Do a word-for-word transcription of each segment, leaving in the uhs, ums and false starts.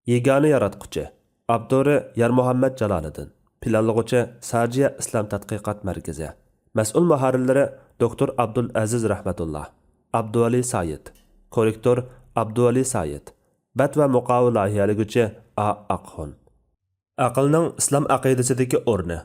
يېگانە ياراتقۇچى. ئاپتورى يارمۇھەممەت جالالىدىن. پىلانلىغۇچى ساجىيە ئىسلام تەتقىقات مەركىزى. مەسئۇل مۇھەررىرلىرى دوكتور ئابدۇلئەزىز رەھمەتۇللا، ئابدۇۋەلى سايىت. كوررېكتور ئابدۇۋەلى سايىت. بەت ۋە مۇقاۋا لايىھەلىگۈچى ئا ئاقخۇن. ئەقىلنىڭ ئىسلام ئەقىدىسىدىكى ئورنى.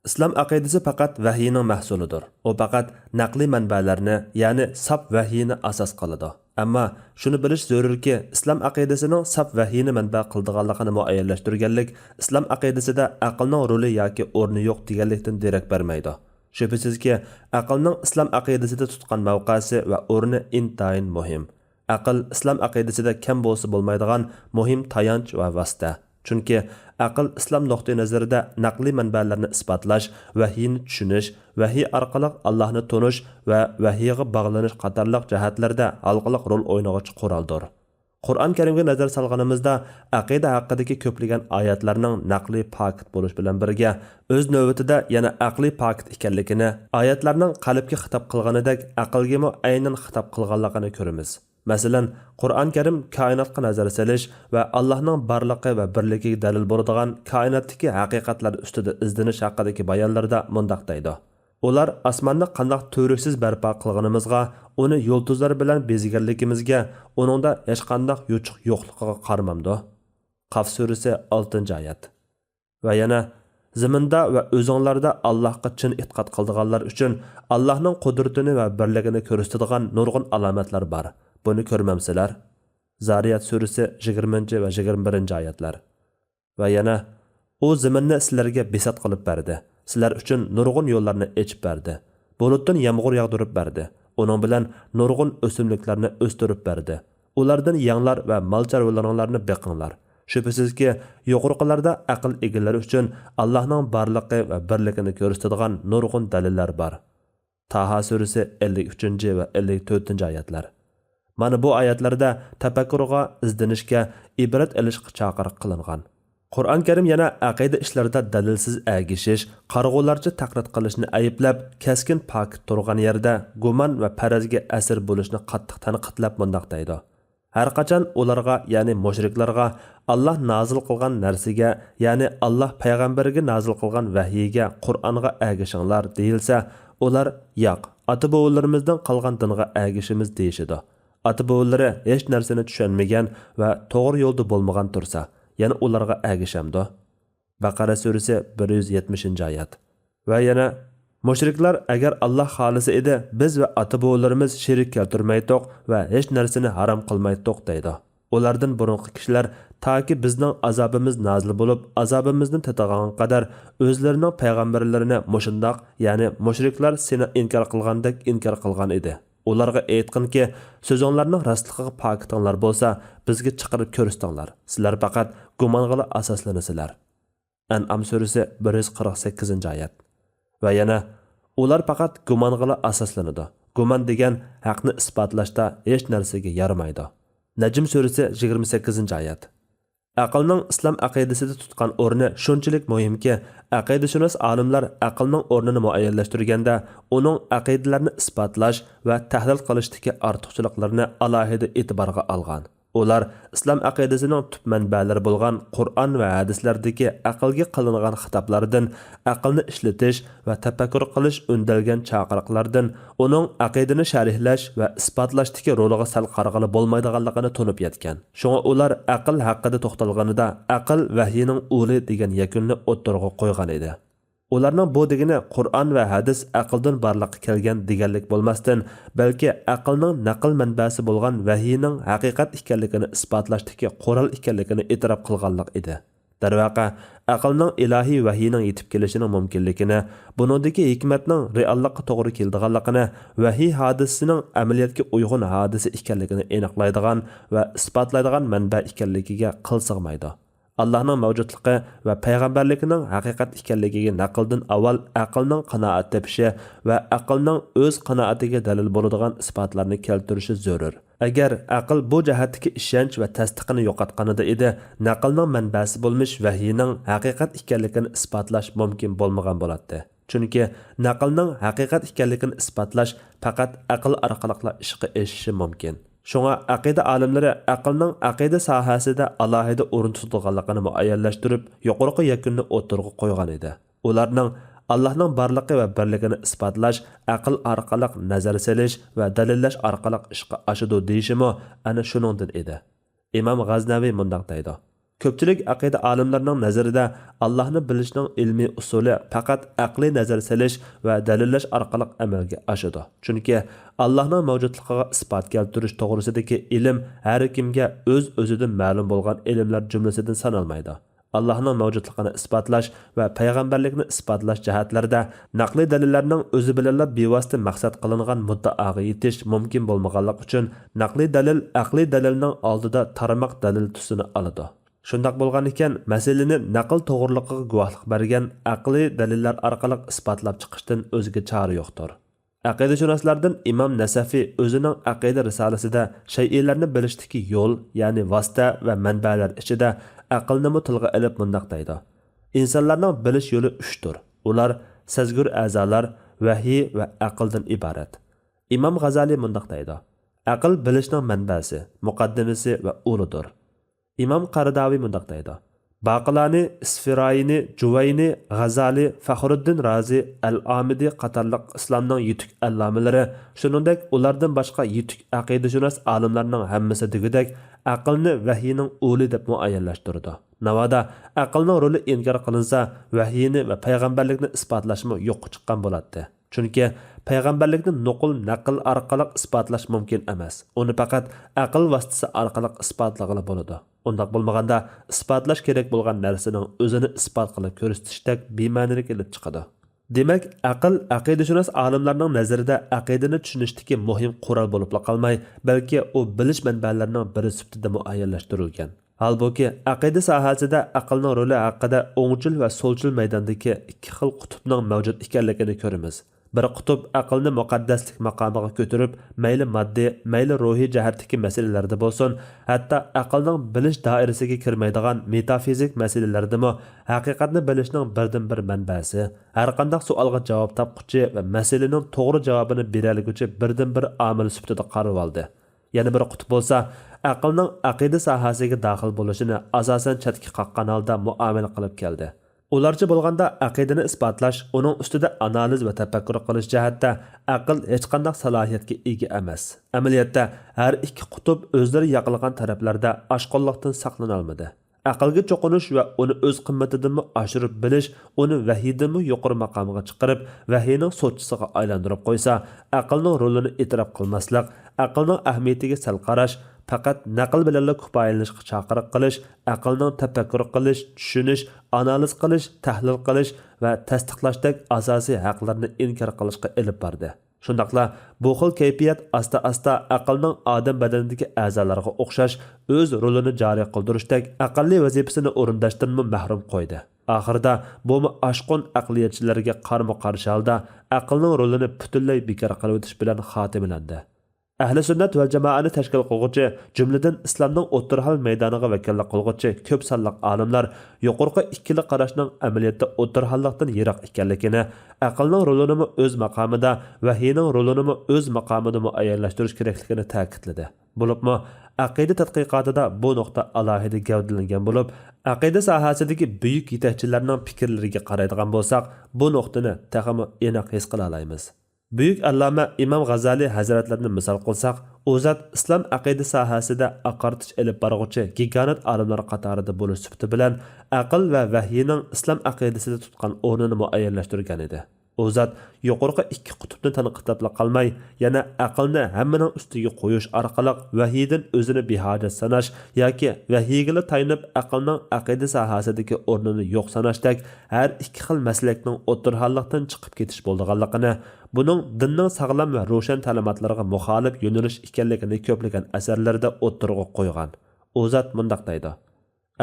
ئىسلام ئەقىدىسى پەقەت ۋەھىينىڭ مەھسۇلىدۇر. ئۇ پەقەت نەقلىي مەنبەلەرنى، يەنى ساپ ۋەھىينى ئاساس قىلىدۇ. ئەمما شۇنى بىلىش زۆرۈركى، ئىسلام ئەقىدىسىنىڭ ساپ ۋەھىينى مەنبە قىلىدىغانلىقىنى مۇئەييەنلەشتۈرگەنلىك ئىسلام ئەقىدىسىدە ئەقىلنىڭ رولى ياكى ئورنى يوق دېگەنلىكتىن دېرەك بەرمەيدۇ. شۈبھىسىزكى، ئەقىلنىڭ ئىسلام ئەقىدىسىدە تۇتقان مەۋقەسى ۋە ئورنى ئىنتايىن مۇھىم. ئەقىل ئىسلام ئەقىدىسىدە كەم بولسا بولمايدىغان مۇھىم تايانچ ۋە ۋاسىتە. چۈنكى ئەقىل ئىسلام نۇقتىئى نەزىرىدە نەقلىي مەنبەلەرنى ئىسپاتلاش، ۋەھىينى چۈشىنىش، ۋەھىي ئارقىلىق ئاللاھنى تونۇش ۋە ۋەھىيغا باغلىنىش قاتارلىق جەھەتلەردە ھالقىلىق رول ئوينىغۇچى قورالدۇر. قۇرئان كەرىمگە نەزەر سالغىنىمىزدا، ئەقىدە ھەققىدىكى كۆپلىگەن ئايەتلەرنىڭ نەقلىي پاكىت بولۇش بىلەن بىرگە، ئۆز نۆۋىتىدە يەنە ئەقلىي پاكىت ئىكەنلىكىنى، ئايەتلەرنىڭ قەلبكە خىتاب قىلغىنىدەك ئەقىلگىمۇ ئەينەن خىتاب قىلغانلىقىنى كۆرىمىز. مەسىلەن، قۇرئان كەرىم كائىناتقا نەزەر سېلىش ۋە ئاللاھنىڭ بارلىقى ۋە بىرلىكىگە دەلىل بولىدىغان كائىناتتىكى ھەقىقەتلەر ئۈستىدە ئىزدىنىش ھەققىدىكى بايانلىرىدا مۇنداق دەيدۇ: ئۇلار ئاسماننى قانداق تۈۋرۈكسىز بەرپا قىلغىنىمىزغا، ئۇنى يۇلتۇزلار بىلەن بېزىگەنلىكىمىزگە، ئۇنىڭدا ھېچقانداق يوچۇق يوقلۇقىغا قارىمامدۇ؟ قاف سۈرىسى، ئالتىنچى ئايەت. ۋە يەنە، زېمىندا ۋە ئۆزۈڭلاردا ئاللاھقا چىن ئېتىقاد قىلىدىغانلار ئۈچۈن ئاللاھنىڭ قۇدرىتىنى ۋە بىرلىكىنى كۆرسىتىدىغان نۇرغۇن ئالامەتلەر بار. بۇنى كۆرمەمسىلەر؟ زارىيات سۈرىسى، يىگىرمىنچى ۋە يىگىرمە بىرىنچى ئايەتلەر. ۋە يەنە، ئۇ زېمىننى سىلەرگە بىسات قىلىپ بەردى. سىلەر ئۈچۈن نۇرغۇن يوللارنى ئېچىپ بەردى. بۇلۇتتىن يامغۇر ياغدۇرۇپ بەردى. ئۇنىڭ بىلەن نۇرغۇن ئۆسۈملۈكلەرنى ئۆستۈرۈپ بەردى. ئۇلاردىن يەڭلار ۋە مال-چارۋىلىرىڭلارنى بېقىڭلار. شۈبھىسىزكى، يۇقىرىقىلاردا ئەقىل ئىگىلىرى ئۈچۈن ئاللاھنىڭ بارلىقى ۋە بىرلىكىنى كۆرسىتىدىغان نۇرغۇن دەلىللەر بار. تاھا سۈرىسى، ئەللىك ئۈچىنچى ۋە ئەللىك تۆتىنچى ئايەتلەر. مانا بۇ ئايەتلەردە تەپەككۇرغا، ئىزدىنىشكە، ئىبرەت ئېلىشقا چاقىرىق قىلىنغان. قۇرئان كەرىم يەنە ئەقىدە ئىشلىرىدا دەلىلسىز ئەگىشىش، قارىغۇلارچە تەقلىد قىلىشنى ئەيىبلەپ، كەسكىن پاكىت تۇرغان يەردە گۇمان ۋە پەرەزگە ئەسىر بولۇشنى قاتتىق تەنقىدلەپ مۇنداق دەيدۇ: ھەرقاچان ئۇلارغا، يەنى مۇشرىكلارغا، ئاللاھ نازىل قىلغان نەرسىگە، يەنى ئاللاھ پەيغەمبىرىگە نازىل قىلغان ۋەھىيگە، قۇرئانغا ئەگىشىڭلار دېيىلسە، ئۇلار، ياق، ئاتا-بوۋىلىرىمىزدىن قالغان دىنغا ئەگىشىمىز دېيىشىدۇ. ئاتا-بوۋىلىرى ھېچ نەرسىنى چۈشەنمىگەن ۋە توغرا يولدا بولمىغان تۇرسا، يەنە ئۇلارغا ئەگىشەمدۇ؟ بەقەرە سۈرىسى، بىر يۈز يەتمىشىنچى ئايەت. ۋە يەنە، مۇشرىكلار، ئەگەر ئاللاھ خالىسا ئىدى، بىز ۋە ئاتا-بوۋىلىرىمىز شېرىك كەلتۈرمەيتتۇق ۋە ھېچ نەرسىنى ھارام قىلمايتتۇق، دەيدۇ. ئۇلاردىن بۇرۇنقى كىشىلەر تاكى بىزنىڭ ئازابىمىز نازىل بولۇپ، ئازابىمىزنى تېتىغانغا قەدەر ئۆزلىرىنىڭ پەيغەمبەرلىرىنى مۇشۇنداق، يەنى مۇشرىكلار سېنى ئىنكار قىلغاندەك ئىنكار قىلغان ئىدى. ئۇلارغا ئېيتقىنكى، سۆزۈڭلارنىڭ راستلىقىغا پاكىتىڭلار بولسا، بىزگە چىقىرىپ كۆرسىتىڭلار. سىلەر پەقەت گۇمانغىلا ئاساسلىنىسىلەر. ئەنئام سۈرىسى، بىر يۈز قىرىق سەككىزىنچى ئايەت. ۋە يەنە، ئۇلار پەقەت گۇمانغىلا ئاساسلىنىدۇ. گۇمان دېگەن ھەقنى ئىسپاتلاشتا ھېچ نەرسىگە يارىمايدۇ. نەجم سۈرىسى، يىگىرمە سەككىزىنچى ئايەت. ئەقىلنىڭ ئىسلام ئەقىدىسىدە تۇتقان ئورنى شۇنچىلىك مۇھىمكى، ئەقىدىشۇناس ئالىملار ئەقىلنىڭ ئورنىنى مۇئەييەنلەشتۈرگەندە، ئۇنىڭ ئەقىدىلەرنى ئىسپاتلاش ۋە تەھلىل قىلىشتىكى ئارتۇقچىلىقلىرىنى ئالاھىدە ئېتىبارغا ئالغان. ئۇلار ئىسلام ئەقىدىسىنىڭ تۈپ مەنبەلىرى بولغان قۇرئان ۋە ھەدىسلەردىكى ئەقىلگە قىلىنغان خىتابلاردىن، ئەقىلنى ئىشلىتىش ۋە تەپەككۇر قىلىش ئۈندەلگەن چاقىرىقلاردىن، ئۇنىڭ ئەقىدىنى شەرھلەش ۋە ئىسپاتلاشتىكى رولىغا سەل قارىغىلى بولمايدىغانلىقىنى تونۇپ يەتكەن. شۇڭا ئۇلار ئەقىل ھەققىدە توختالغىنىدا، ئەقىل ۋەھىينىڭ ئۇلى دېگەن يەكۈننى ئوتتۇرىغا قويغان ئىدى. ئۇلارنىڭ بۇ دېگىنى قۇرئان ۋە ھەدىس ئەقىلدىن بارلىققا كەلگەن دېگەنلىك بولماستىن، بەلكى ئەقىلنىڭ نەقىل مەنبەسى بولغان ۋەھىينىڭ ھەقىقەت ئىكەنلىكىنى ئىسپاتلاشتىكى قورال ئىكەنلىكىنى ئېتىراپ قىلغانلىق ئىدى. دەرۋەقە، ئەقىلنىڭ ئىلاھىي ۋەھىينىڭ يېتىپ كېلىشىنىڭ مۇمكىنلىكىنى، بۇنىڭدىكى ھېكمەتنىڭ رېئاللىققا توغرا كېلىدىغانلىقىنى، ۋەھىي ھادىسىسىنىڭ ئەمەلىيەتكە ئۇيغۇن ھادىسە ئىكەنلىكىنى ئېنىقلايدىغان ۋە ئىسپاتلايدىغان مەنبە ئىكەنلىكىگە قىل سىغمايدۇ. ئاللاھنىڭ مەۋجۇتلۇقى ۋە پەيغەمبەرلىكىنىڭ ھەقىقەت ئىكەنلىكىگە نەقىلدىن ئاۋۋال ئەقىلنىڭ قانائەت تېپىشى ۋە ئەقىلنىڭ ئۆز قانائىتىگە دەلىل بولىدىغان ئىسپاتلارنى كەلتۈرۈشى زۆرۈر. ئەگەر ئەقىل بۇ جەھەتتىكى ئىشەنچ ۋە تەستىقىنى يوقاتقانىدا ئىدى، نەقىلنىڭ مەنبەسى بولمىش ۋەھىينىڭ ھەقىقەت ئىكەنلىكىنى ئىسپاتلاش مۇمكىن بولمىغان بولاتتى. چۈنكى نەقىلنىڭ ھەقىقەت ئىكەنلىكىنى ئىسپاتلاش پەقەت ئەقىل ئارقىلىقلا ئىشقا ئېشىشى مۇمكىن. شۇڭا ئەقىدە ئالىملىرى ئەقىلنىڭ ئەقىدە ساھەسىدە ئالاھىدە ئورۇن تۇتىدىغانلىقىنى مۇئەييەنلەشتۈرۈپ، يۇقىرىقى يەكۈننى ئوتتۇرىغا قويغان ئىدى. ئۇلارنىڭ ئاللاھنىڭ بارلىقى ۋە بىرلىكىنى ئىسپاتلاش ئەقىل ئارقىلىق نەزەر سېلىش ۋە دەلىللەش ئارقىلىق ئىشقا ئاشىدۇ دېيىشىمۇ ئەنە شۇنىڭدىن ئىدى. ئىمام غەزنەۋى مۇنداق دەيدۇ: كۆپچىلىك ئەقىدە ئالىملىرىنىڭ نەزىرىدە، ئاللاھنى بىلىشنىڭ ئىلمىي ئۇسۇلى پەقەت ئەقلىي نەزەر سېلىش ۋە دەلىللەش ئارقىلىق ئەمەلگە ئاشىدۇ. چۈنكى ئاللاھنىڭ مەۋجۇتلۇقىغا ئىسپات كەلتۈرۈش توغرىسىدىكى ئىلىم ھەر كىمگە ئۆز-ئۆزىدىن مەلۇم بولغان ئىلىملەر جۈملىسىدىن سانالمايدۇ. ئاللاھنىڭ مەۋجۇتلۇقىنى ئىسپاتلاش ۋە پەيغەمبەرلىكنى ئىسپاتلاش جەھەتلىرىدە نەقلىي دەلىللەرنىڭ ئۆزى بىلەنلا بىۋاسىتە مەقسەت قىلىنغان مۇددىئاغا يېتىش مۇمكىن بولمىغانلىقى ئۈچۈن، نەقلىي دەلىل ئەقلىي دەلىلنىڭ ئالدىدا تارماق دەلىل تۈسىنى ئالىدۇ. شۇنداق بولغانىكەن، مەسىلىنى نەقىل توغرىلىقىغا گۇۋاھلىق بەرگەن ئەقلىي دەلىللەر ئارقىلىق ئىسپاتلاپ چىقىشتىن ئۆزگە چارە يوقتۇر. ئەقىدىشۇناسلاردىن ئىمام نەسەفى ئۆزىنىڭ ئەقىدە رىسالىسىدە شەيئىلەرنى بىلىشتىكى يول، يەنى ۋاسىتە ۋە مەنبەلەر ئىچىدە ئەقىلنىمۇ تىلغا ئېلىپ مۇنداق دەيدۇ: ئىنسانلارنىڭ بىلىش يولى ئۈچتۇر. ئۇلار سەزگۈر ئەزالار، ۋەھىي ۋە ئەقىلدىن ئىبارەت. ئىمام غازالى مۇنداق دەيدۇ: ئەقىل بىلىشنىڭ مەنبەسى، مۇقەددىمىسى ۋە ئۇلىدۇر. ئىمام قەرداۋى مۇنداق دەيدۇ: باقىلانى، ئىسفىرايىنى، جۇۋەينى، غازالى، فەخرۇددىن رازى، ئەل ئامىدى قاتارلىق ئىسلامنىڭ يېتۈك ئەللامىلىرى، شۇنىڭدەك ئۇلاردىن باشقا يېتۈك ئەقىدىشۇناس ئالىملارنىڭ ھەممىسى دېگۈدەك ئەقىلنى ۋەھىينىڭ ئۇلى دەپ مۇئەييەنلەشتۈرىدۇ. ناۋادا ئەقىلنىڭ رولى ئىنكار قىلىنسا، ۋەھىينى ۋە پەيغەمبەرلىكنى ئىسپاتلاشمۇ يوققا چىققان بولاتتى. چۈنكى پەيغەمبەرلىكنى نوقۇل نەقىل ئارقىلىق ئىسپاتلاش مۇمكىن ئەمەس. ئۇنى پەقەت ئەقىل ۋاسىتىسى ئارقىلىق ئىسپاتلىغىلى بولىدۇ. ئۇنداق بولمىغاندا، ئىسپاتلاش كېرەك بولغان نەرسىنىڭ ئۆزىنى ئىسپات قىلىپ كۆرسىتىشتەك بىمەنىلىك ئېلىپ چىقىدۇ. دېمەك، ئەقىل ئەقىدىشۇناس ئالىملارنىڭ نەزىرىدە ئەقىدىنى چۈشىنىشتىكى مۇھىم قورال بولۇپلا قالماي، بەلكى ئۇ بىلىش مەنبەلىرىنىڭ بىرى سۈپىتىدە مۇئەييەنلەشتۈرۈلگەن. ھالبۇكى، ئەقىدە ساھەسىدە ئەقىلنىڭ رولى ھەققىدە ئوڭچىل ۋە سولچىل مەيداندىكى ئىككى خىل قۇتۇپنىڭ مەۋجۇت ئىكەنلىكىنى كۆرىمىز. بىر قۇتۇپ ئەقىلنى مۇقەددەسلىك ماقامىغا كۆتۈرۈپ، مەيلى ماددىي، مەيلى روھىي جەھەتتىكى مەسىلىلەردە بولسۇن، ھەتتا ئەقىلنىڭ بىلىش دائىرىسىگە كىرمەيدىغان مېتافىزىك مەسىلىلەردىمۇ ھەقىقەتنى بىلىشنىڭ بىردىنبىر مەنبەسى، ھەرقانداق سوئالغا جاۋاب تاپقۇچى ۋە مەسىلىنىڭ توغرا جاۋابىنى بېرەلىگۈچى بىردىنبىر ئامىل سۈپىتىدە قارىۋالدى. يەنە بىر قۇتۇپ بولسا، ئەقىلنىڭ ئەقىدە ساھەسىگە داخىل بولۇشىنى ئاساسەن چەتكە قاققان ھالدا مۇئامىلە قىلىپ كەلدى. ئۇلارچە بولغاندا، ئەقىدىنى ئىسپاتلاش، ئۇنىڭ ئۈستىدە ئانالىز ۋە تەپەككۇر قىلىش جەھەتتە ئەقىل ھېچقانداق سالاھىيەتكە ئىگە ئەمەس. ئەمەلىيەتتە، ھەر ئىككى قۇتۇپ ئۆزلىرى ياقلىغان تەرەپلەردە ئاشقۇنلۇقتىن ساقلىنالمىدى. ئەقىلگە چوقۇنۇش ۋە ئۇنى ئۆز قىممىتىدىنمۇ ئاشۇرۇپ بىلىش ئۇنى ۋەھىيدىنمۇ يۇقىرى ماقامغا چىقىرىپ، ۋەھىينىڭ سوتچىسىغا ئايلاندۇرۇپ قويسا، ئەقىلنىڭ رولىنى ئېتىراپ قىلماسلىق، ئەقىلنىڭ ئەھمىيىتىگە سەل قاراش، پەقەت نەقىل بىلەنلا كۇپايىلىنىشقا چاقىرىق قىلىش، ئەقىلنىڭ تەپەككۇر قىلىش، چۈشىنىش، ئانالىز قىلىش، تەھلىل قىلىش ۋە تەستىقلاشتەك ئاساسىي ھەقلىرىنى ئىنكار قىلىشقا ئېلىپ باردى. شۇنداقلا بۇ خىل كەيپىيات ئاستا-ئاستا ئەقىلنىڭ ئادەم بەدىنىدىكى ئەزالارغا ئوخشاش ئۆز رولىنى جارى قىلدۇرۇشتەك ئەقەللىي ۋەزىپىسىنى ئورۇنداشتىنمۇ مەھرۇم قويدى. ئاخىرىدا بۇمۇ ئاشقۇن ئەقلىيەتچىلەرگە قارمۇ قارشى ھالدا ئەقىلنىڭ رولىنى پۈتۈنلەي بىكار قىلىۋېتىش بىلەن خاتىمىلەندى. ئەھلى سۈننەت ۋەل جامائەتنى تەشكىل قىلغۇچى، جۈملىدىن ئىسلامنىڭ ئوتتۇرا ھال مەيدانىغا ۋەكىللىك قىلغۇچى كۆپ سانلىق ئالىملار يۇقىرىقى ئىككىلا قاراشنىڭ ئەمەلىيەتتە ئوتتۇرا ھاللىقتىن يىراق ئىكەنلىكىنى، ئەقىلنىڭ رولىنىمۇ ئۆز ماقامىدا، ۋەھىينىڭ رولىنىمۇ ئۆز ماقامىدا مۇئەييەنلەشتۈرۈش كېرەكلىكىنى تەكىتلىدى. بولۇپمۇ ئەقىدە تەتقىقاتىدا بۇ نۇقتا ئالاھىدە گەۋدىلەنگەن بولۇپ، ئەقىدە ساھەسىدىكى بۈيۈك يېتەكچىلەرنىڭ پىكىرلىرىگە قارايدىغان بولساق، بۇ نۇقتىنى تېخىمۇ ئېنىق ھېس قىلالايمىز. بۈيۈك ئەللامە ئىمام غازالى ھەزرەتلىرىنى مىسال قىلساق، ئۇ زات ئىسلام ئەقىدە ساھەسىدە ئاقارتىش ئېلىپ بارغۇچى گىگانت ئالىملار قاتارىدا بولۇش سۈپىتى بىلەن، ئەقىل ۋە ۋەھىينىڭ ئىسلام ئەقىدىسىدە تۇتقان ئورنىنى مۇئەييەنلەشتۈرگەن ئىدى. ئۇ زات يۇقىرىقى ئىككى قۇتۇپنى تەنقىدلەپلا قالماي، يەنە ئەقىلنى ھەممىنىڭ ئۈستىگە قويۇش ئارقىلىق ۋەھىيدىن ئۆزىنى بىھاجەت ساناش ياكى ۋەھىيگىلا تايىنىپ ئەقىلنىڭ ئەقىدە ساھەسىدىكى ئورنىنى يوق ساناشتەك ھەر ئىككى خىل مەسلەكنىڭ ئوتتۇرا ھاللىقتىن چىقىپ كېتىش بولىدىغانلىقىنى، بۇنىڭ دىننىڭ ساغلام ۋە روشەن تەلىماتلىرىغا مۇخالىپ يۆنىلىش ئىكەنلىكىنى كۆپلىگەن ئەسەرلىرىدە ئوتتۇرىغا قويغان. ئۇ زات مۇنداق دەيدۇ: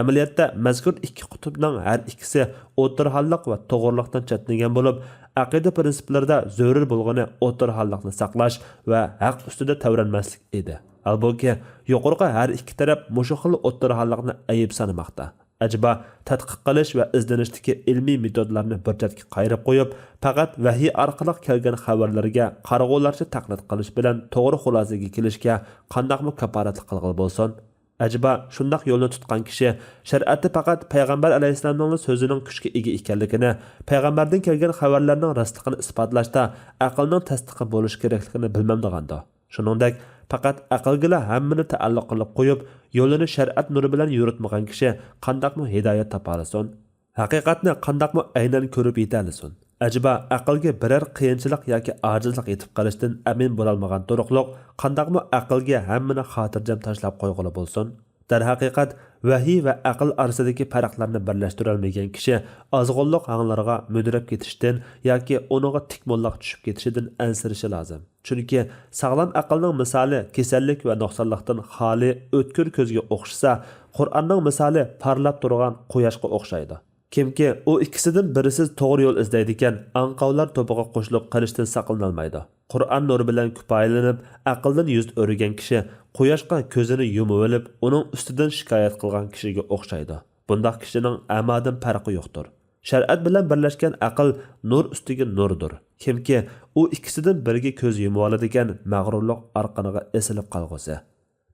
ئەمەلىيەتتە، مەزكۇر ئىككى قۇتۇپنىڭ ھەر ئىككىسى ئوتتۇرا ھاللىق ۋە توغرىلىقتىن چەتنىگەن بولۇپ، ئەقىدە پىرىنسىپلىرىدا زۆرۈر بولغىنى ئوتتۇرا ھاللىقنى ساقلاش ۋە ھەق ئۈستىدە تەۋرەنمەسلىك ئىدى. ھالبۇكى، يۇقىرىقى ھەر ئىككى تەرەپ مۇشۇ خىل ئوتتۇرا ھاللىقنى ئەيىب سانىماقتا. ئەجەبا، تەتقىق قىلىش ۋە ئىزدىنىشتىكى ئىلمىي مېتودلارنى بىر چەتكە قايرىپ قويۇپ، پەقەت ۋەھىي ئارقىلىق كەلگەن خەۋەرلەرگە قارىغۇلارچە تەقلىد قىلىش بىلەن توغرا خۇلاسىگە كېلىشكە قانداقمۇ كاپالەتلىك قىلغىلى بولسۇن؟ ئەجەبا، شۇنداق يولنى تۇتقان كىشى شەرىئەتتە پەقەت پەيغەمبەر ئەلەيھىسسالامنىڭلا سۆزىنىڭ كۈچكە ئىگە ئىكەنلىكىنى، پەيغەمبەردىن كەلگەن خەۋەرلەرنىڭ راستلىقىنى ئىسپاتلاشتا ئەقىلنىڭ تەستىقى بولۇشى كېرەكلىكىنى بىلمەمدىغاندۇ؟ شۇنىڭدەك، پەقەت ئەقىلگىلا ھەممىنى تەئەللۇق قىلىپ قويۇپ، يولىنى شەرىئەت نۇرى بىلەن يورۇتمىغان كىشى قانداقمۇ ھىدايەت تاپالىسۇن؟ ھەقىقەتنى قانداقمۇ ئەينەن كۆرۈپ يېتەلىسۇن؟ ئەجەبا، ئەقىلگە بىرەر قىيىنچىلىق ياكى ئاجىزلىق يېتىپ قېلىشتىن ئەمىن بولالمىغان تۇرۇقلۇق قانداقمۇ ئەقىلگە ھەممىنى خاتىرجەم تاشلاپ قويغىلى بولسۇن؟ دەرھەقىقەت، ۋەھىي ۋە ئەقىل ئارىسىدىكى پەرقلەرنى بىرلەشتۈرەلمىگەن كىشى ئازغۇنلۇق ھاڭلىرىغا مۈدۈرەپ كېتىشتىن ياكى ئۇنىڭغا تىك موللاق چۈشۈپ كېتىشىدىن ئەنسىرىشى لازىم. چۈنكى ساغلام ئەقىلنىڭ مىسالى كېسەللىك ۋە نۇقسانلىقتىن خالىي ئۆتكۈر كۆزگە ئوخشىسا، قۇرئاننىڭ مىسالى پارلاپ تۇرغان قۇياشقا ئوخشايدۇ. كىمكى ئۇ ئىككىسىدىن بىرسىز توغرا يول ئىزدەيدىكەن، ئاڭقاۋلار توپىغا قوشۇلۇپ قېلىشتىن ساقلىنالمايدۇ. قۇرئان نۇرى بىلەن كۇپايىلىنىپ، ئەقىلدىن يۈز ئۆرۈگەن كىشى قۇياشقا كۆزىنى يۇمۇۋېلىپ، ئۇنىڭ ئۈستىدىن شىكايەت قىلغان كىشىگە ئوخشايدۇ. بۇنداق كىشىنىڭ ئەمادىن پەرقى يوقتۇر. شەرىئەت بىلەن بىرلەشكەن ئەقىل نۇر ئۈستىگە نۇردۇر. كىمكى ئۇ ئىككىسىدىن بىرىگە كۆز يۇمۇۋالىدىكەن، مەغرۇرلۇق ئارقىنىغا ئېسىلىپ قالغۇسى.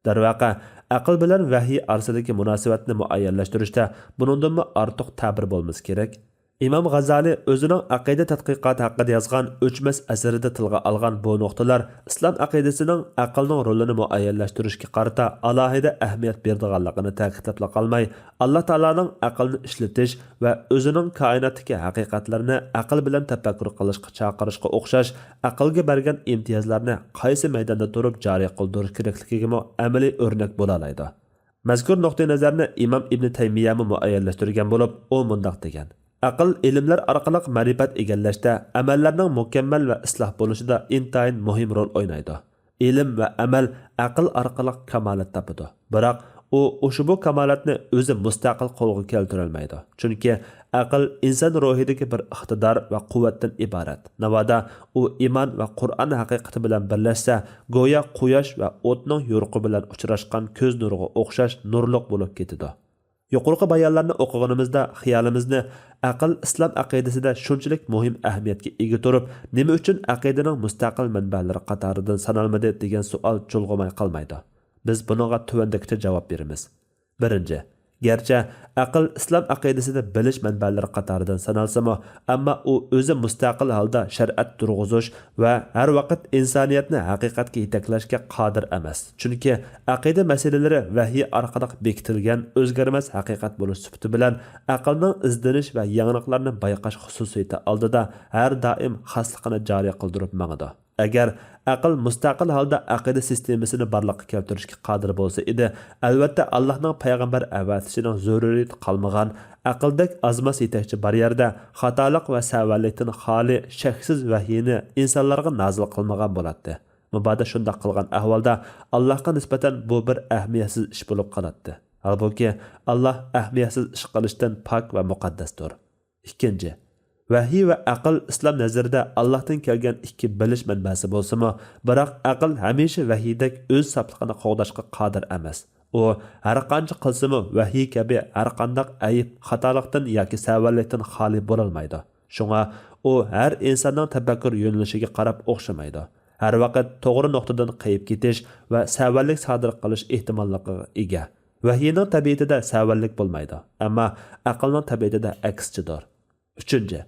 دەرۋەقە، ئەقىل بىلەن ۋەھىي ئارىسىدىكى مۇناسىۋەتنى مۇئەييەنلەشتۈرۈشتە بۇنىڭدىنمۇ ئارتۇق تەبىر بولمىسا كېرەك. ئىمام غازالى ئۆزىنىڭ ئەقىدە تەتقىقاتى ھەققىدە يازغان ئۆچمەس ئەسىرىدە تىلغا ئالغان بۇ نۇقتىلار ئىسلام ئەقىدىسىنىڭ ئەقىلنىڭ رولىنى مۇئەييەنلەشتۈرۈشكە قارىتا ئالاھىدە ئەھمىيەت بېرىدىغانلىقىنى تەكىتلەپلا قالماي، ئاللا تائالانىڭ ئەقىلنى ئىشلىتىش ۋە ئۆزىنىڭ كائىناتتىكى ھەقىقەتلەرنى ئەقىل بىلەن تەپەككۇر قىلىشقا چاقىرىشقا ئوخشاش ئەقىلگە بەرگەن ئىمتىيازلارنى قايسى مەيداندا تۇرۇپ جارى قىلدۇرۇش كېرەكلىكىگىمۇ ئەمەلىي ئۆرنەك بولالايدۇ. مەزكۇر نۇقتىئى نەزەرنى ئىمام ئىبنى تەيمىيەمۇ مۇئەييەنلەشتۈرگەن بولۇپ، ئۇ مۇنداق دېگەن: ئەقىل ئىلىملەر ئارقىلىق مەرىپەت ئىگىلەشتە، ئەمەللەرنىڭ مۇكەممەل ۋە ئىسلاھ بولۇشىدا ئىنتايىن مۇھىم رول ئوينايدۇ. ئىلىم ۋە ئەمەل ئەقىل ئارقىلىق كامالەت تاپىدۇ. بىراق، ئۇ ئۇشبۇ كامالەتنى ئۆزى مۇستەقىل قولغا كەلتۈرەلمەيدۇ. چۈنكى ئەقىل ئىنسان روھىدىكى بىر ئىقتىدار ۋە قۇۋۋەتتىن ئىبارەت. ناۋادا ئۇ ئىمان ۋە قۇرئان ھەقىقىتى بىلەن بىرلەشسە، گويا قۇياش ۋە ئوتنىڭ يورۇقى بىلەن ئۇچراشقان كۆز نۇرىغا ئوخشاش نۇرلۇق بولۇپ كېتىدۇ. يۇقىرىقى بايانلارنى ئوقۇغىنىمىزدا خىيالىمىزنى ئەقىل ئىسلام ئەقىدىسىدە شۇنچىلىك مۇھىم ئەھمىيەتكە ئىگە تۇرۇپ، نېمە ئۈچۈن ئەقىدىنىڭ مۇستەقىل مەنبەلىرى قاتارىدىن سانالمىدى دېگەن سوئال چۇلغىماي قالمايدۇ. بىز بۇنىڭغا تۆۋەندىكىچە جاۋاب بېرىمىز. بىرىنچى، گەرچە ئەقىل ئىسلام ئەقىدىسىدە بىلىش مەنبەلىرى قاتارىدىن سانالسىمۇ، ئەمما ئۇ ئۆزى مۇستەقىل ھالدا شەرىئەت تۇرغۇزۇش ۋە ھەر ۋاقىت ئىنسانىيەتنى ھەقىقەتكە يېتەكلەشكە قادىر ئەمەس. چۈنكى ئەقىدە مەسىلىلىرى ۋەھىي ئارقىلىق بېكىتىلگەن ئۆزگەرمەس ھەقىقەت بولۇش سۈپىتى بىلەن ئەقىلنىڭ ئىزدىنىش ۋە يېڭىلىقلارنى بايقاش خۇسۇسىيىتى ئالدىدا ھەر دائىم خاسلىقىنى جارى قىلدۇرۇپ ماڭىدۇ. ئەگەر ئەقىل مۇستەقىل ھالدا ئەقىدە سىستېمىسىنى بارلىققا كەلتۈرۈشكە قادىر بولسا ئىدى، ئەلۋەتتە، ئاللاھنىڭ پەيغەمبەر ئەۋەتىشىنىڭ زۆرۈرىيىتى قالمىغان، ئەقىلدەك ئازماس يېتەكچى بار يەردە خاتالىق ۋە سەۋەنلىكتىن خالىي، شەكسىز ۋەھىينى ئىنسانلارغا نازىل قىلمىغان بولاتتى. مۇبادا شۇنداق قىلغان ئەھۋالدا، ئاللاھقا نىسبەتەن بۇ بىر ئەھمىيەتسىز ئىش بولۇپ قالاتتى. ھالبۇكى، ئاللاھ ئەھمىيەتسىز ئىش قىلىشتىن پاك ۋە مۇقەددەستۇر. ئىككىنچى، ۋەھىي ۋە ئەقىل ئىسلام نەزىرىدە ئاللاھتىن كەلگەن ئىككى بىلىش مەنبەسى بولسىمۇ، بىراق ئەقىل ھەمىشە ۋەھىيدەك ئۆز ساپلىقىنى قوغداشقا قادىر ئەمەس. ئۇ ھەر قانچە قىلسىمۇ، ۋەھىي كەبى ھەر قانداق ئەيىب، خاتالىقتىن ياكى سەۋەنلىكتىن خالىي بولالمايدۇ. شۇڭا ئۇ ھەر ئىنساننىڭ تەپەككۇر يۆنىلىشىگە قاراپ ئوخشىمايدۇ. ھەر ۋاقىت توغرا نۇقتىدىن قېيىپ كېتىش ۋە سەۋەنلىك سادىر قىلىش ئېھتىماللىقىغا ئىگە. ۋەھىينىڭ تەبىئىتىدە سەۋەنلىك بولمايدۇ، ئەمما ئەقىلنىڭ تەبىئىتىدە ئەكسىچىدۇر. ئۈچىنچى،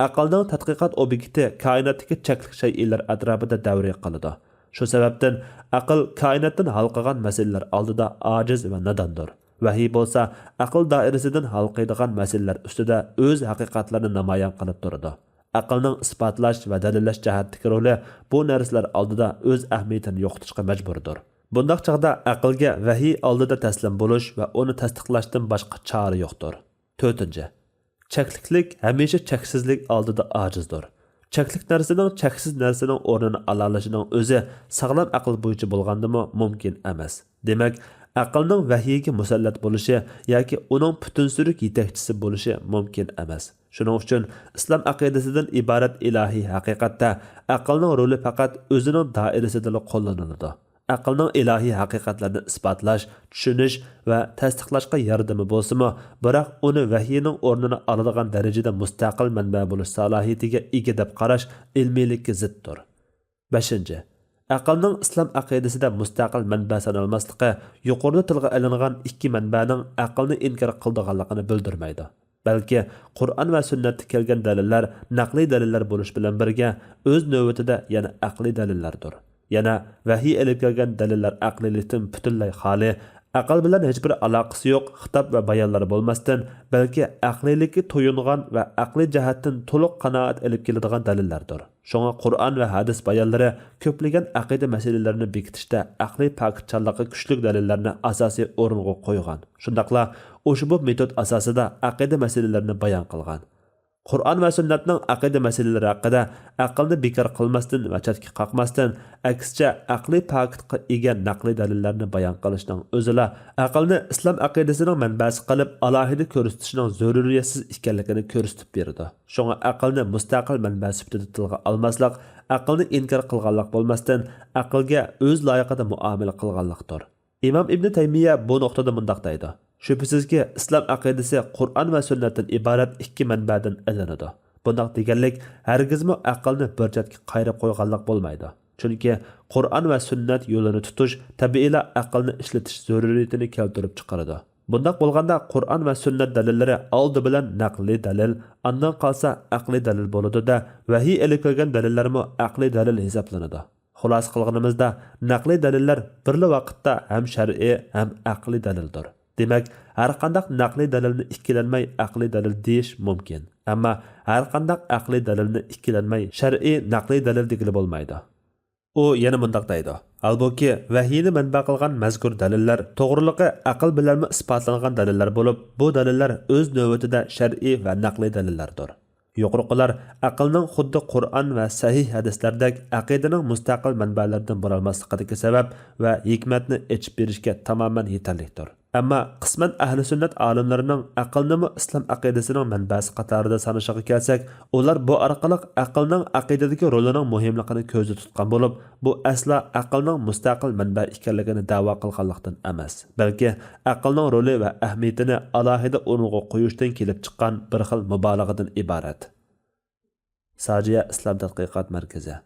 ئەقىلنىڭ تەتقىقات ئوبيېكتى كائىناتتىكى چەكلىك شەيئىلەر ئەتراپىدا دەۋرىيە قىلىدۇ. شۇ سەۋەبتىن ئەقىل كائىناتتىن ھالقىغان مەسىلىلەر ئالدىدا ئاجىز ۋە ناداندۇر. ۋەھىي بولسا ئەقىل دائىرىسىدىن ھالقىيدىغان مەسىلىلەر ئۈستىدە ئۆز ھەقىقەتلىرىنى نامايان قىلىپ تۇرىدۇ. ئەقىلنىڭ ئىسپاتلاش ۋە دەلىللەش جەھەتتىكى رولى بۇ نەرسىلەر ئالدىدا ئۆز ئەھمىيىتىنى يوقىتىشقا مەجبۇردۇر. بۇنداق چاغدا ئەقىلگە ۋەھىي ئالدىدا تەسلىم بولۇش ۋە ئۇنى تەستىقلاشتىن باشقا چارە يوقتۇر. تۆتىنچى، چەكلىكلىك ھەمىشە چەكسىزلىك ئالدىدا ئاجىزدۇر. چەكلىك نەرسىنىڭ چەكسىز نەرسىنىڭ ئورنىنى ئالالىشىنىڭ ئۆزى ساغلام ئەقىل بويىچە بولغاندىمۇ مۇمكىن ئەمەس. دېمەك، ئەقىلنىڭ ۋەھىيگە مۇسەللەت بولۇشى ياكى ئۇنىڭ پۈتۈنسۈرۈك يېتەكچىسى بولۇشى مۇمكىن ئەمەس. شۇنىڭ ئۈچۈن ئىسلام ئەقىدىسىدىن ئىبارەت ئىلاھىي ھەقىقەتتە ئەقىلنىڭ رولى پەقەت ئۆزىنىڭ دائىرىسىدىلا قوللىنىلىدۇ. ئەقىلنىڭ ئىلاھىي ھەقىقەتلەرنى ئىسپاتلاش، چۈشىنىش ۋە تەستىقلاشقا ياردىمى بولسىمۇ، بىراق ئۇنى ۋەھىينىڭ ئورنىنى ئالىدىغان دەرىجىدە مۇستەقىل مەنبە بولۇش سالاھىيىتىگە ئىگە دەپ قاراش ئىلمىيلىككە زىتتۇر. بەشىنچى، ئەقىلنىڭ ئىسلام ئەقىدىسىدە مۇستەقىل مەنبە سانالماسلىقى يۇقىرىدا تىلغا ئېلىنغان ئىككى مەنبەنىڭ ئەقىلنى ئىنكار قىلىدىغانلىقىنى بىلدۈرمەيدۇ. بەلكى قۇرئان ۋە سۈننەتتە كەلگەن دەلىللەر نەقلىي دەلىللەر بولۇش بىلەن بىرگە، ئۆز نۆۋىتىدە يەنە ئەقلىي دەلىللەردۇر. يەنە ۋەھىي ئېلىپ كەلگەن دەلىللەر ئەقلىيلىكتىن پۈتۈنلەي خالىي، ئەقىل بىلەن ھېچبىر ئالاقىسى يوق خىتاب ۋە بايانلار بولماستىن، بەلكى ئەقلىيلىككە تويۇنغان ۋە ئەقلىي جەھەتتىن تولۇق قانائەت ئېلىپ كېلىدىغان دەلىللەردۇر. شۇڭا قۇرئان ۋە ھەدىس بايانلىرى كۆپلىگەن ئەقىدە مەسىلىلىرىنى بېكىتىشتە ئەقلىي پاكىتچانلىقى كۈچلۈك دەلىللەرنى ئاساسىي ئورۇنغا قويغان. شۇنداقلا ئۇشبۇ مېتود ئاساسىدا ئەقىدە مەسىلىلىرىنى بايان قىلغان. قۇرئان ۋە سۈننەتنىڭ ئەقىدە مەسىلىلىرى ھەققىدە ئەقىلنى بىكار قىلماستىن ۋە چەتكە قاقماستىن، ئەكسىچە ئەقلىي پاكىتقا ئىگە نەقلىي دەلىللەرنى بايان قىلىشنىڭ ئۆزىلا ئەقىلنى ئىسلام ئەقىدىسىنىڭ مەنبەسى قىلىپ ئالاھىدە كۆرسىتىشنىڭ زۆرۈرىيەتسىز ئىكەنلىكىنى كۆرسىتىپ بېرىدۇ. شۇڭا ئەقىلنى مۇستەقىل مەنبە سۈپىتىدە تىلغا ئالماسلىق، ئەقىلنى ئىنكار قىلغانلىق بولماستىن، ئەقىلگە ئۆز لايىقىدا مۇئامىلە قىلغانلىقتۇر. ئىمام ئىبنى تەيمىيە بۇ نۇقتىدا مۇنداق دەيدۇ: شۈبھىسىزكى، ئىسلام ئەقىدىسى قۇرئان ۋە سۈننەتتىن ئىبارەت ئىككى مەنبەدىن ئېلىنىدۇ. بۇنداق دېگەنلىك ھەرگىزمۇ ئەقىلنى بىر چەتكە قايرىپ قويغانلىق بولمايدۇ. چۈنكى قۇرئان ۋە سۈننەت يولىنى تۇتۇش تەبىئىيلا ئەقىلنى ئىشلىتىش زۆرۈرىيىتىنى كەلتۈرۈپ چىقىرىدۇ. بۇنداق بولغاندا قۇرئان ۋە سۈننەت دەلىللىرى ئالدى بىلەن نەقلىي دەلىل، ئاندىن قالسا ئەقلىي دەلىل بولىدۇ-دە، ۋەھىي ئېلىپ كەلگەن دەلىللەرمۇ ئەقلىي دەلىل ھېسابلىنىدۇ. خۇلاسە قىلغىنىمىزدا، نەقلىي دەلىللەر بىرلا ۋاقىتتا ھەم شەرئىي، ھەم ئەقلىي دەلىلدۇر. دېمەك، ھەرقانداق نەقلىي دەلىلنى ئىككىلەنمەي ئەقلىي دەلىل دېيىش مۇمكىن. ئەمما ھەرقانداق ئەقلىي دەلىلنى ئىككىلەنمەي شەرئىي نەقلىي دەلىل دېگىلى بولمايدۇ. ئۇ يەنە مۇنداق دەيدۇ: ھالبۇكى، ۋەھىينى مەنبە قىلغان مەزكۇر دەلىللەر توغرىلىقى ئەقىل بىلەنمۇ ئىسپاتلانغان دەلىللەر بولۇپ، بۇ دەلىللەر ئۆز نۆۋىتىدە شەرئىي ۋە نەقلىي دەلىللەردۇر. يۇقىرىقىلار ئەقىلنىڭ خۇددى قۇرئان ۋە سەھىھ ھەدىسلەردەك ئەقىدىنىڭ مۇستەقىل مەنبەلىرىدىن بولالماسلىقىدىكى سەۋەب ۋە ھېكمەتنى ئېچىپ بېرىشكە تامامەن يېتەرلىكتۇر. ئەمما قىسمەن ئەھلى سۈننەت ئالىملىرىنىڭ ئەقىلنىمۇ ئىسلام ئەقىدىسىنىڭ مەنبەسى قاتارىدا سانىشىغا كەلسەك، ئۇلار بۇ ئارقىلىق ئەقىلنىڭ ئەقىدىدىكى رولىنىڭ مۇھىملىقىنى كۆزدە تۇتقان بولۇپ، بۇ ئەسلا ئەقىلنىڭ مۇستەقىل مەنبە ئىكەنلىكىنى دەۋا قىلغانلىقتىن ئەمەس، بەلكى ئەقىلنىڭ رولى ۋە ئەھمىيىتىنى ئالاھىدە ئورۇنغا قويۇشتىن كېلىپ چىققان بىر خىل مۇبالىغىدىن ئىبارەت. ساجىيە ئىسلام تەتقىقات مەركىزى.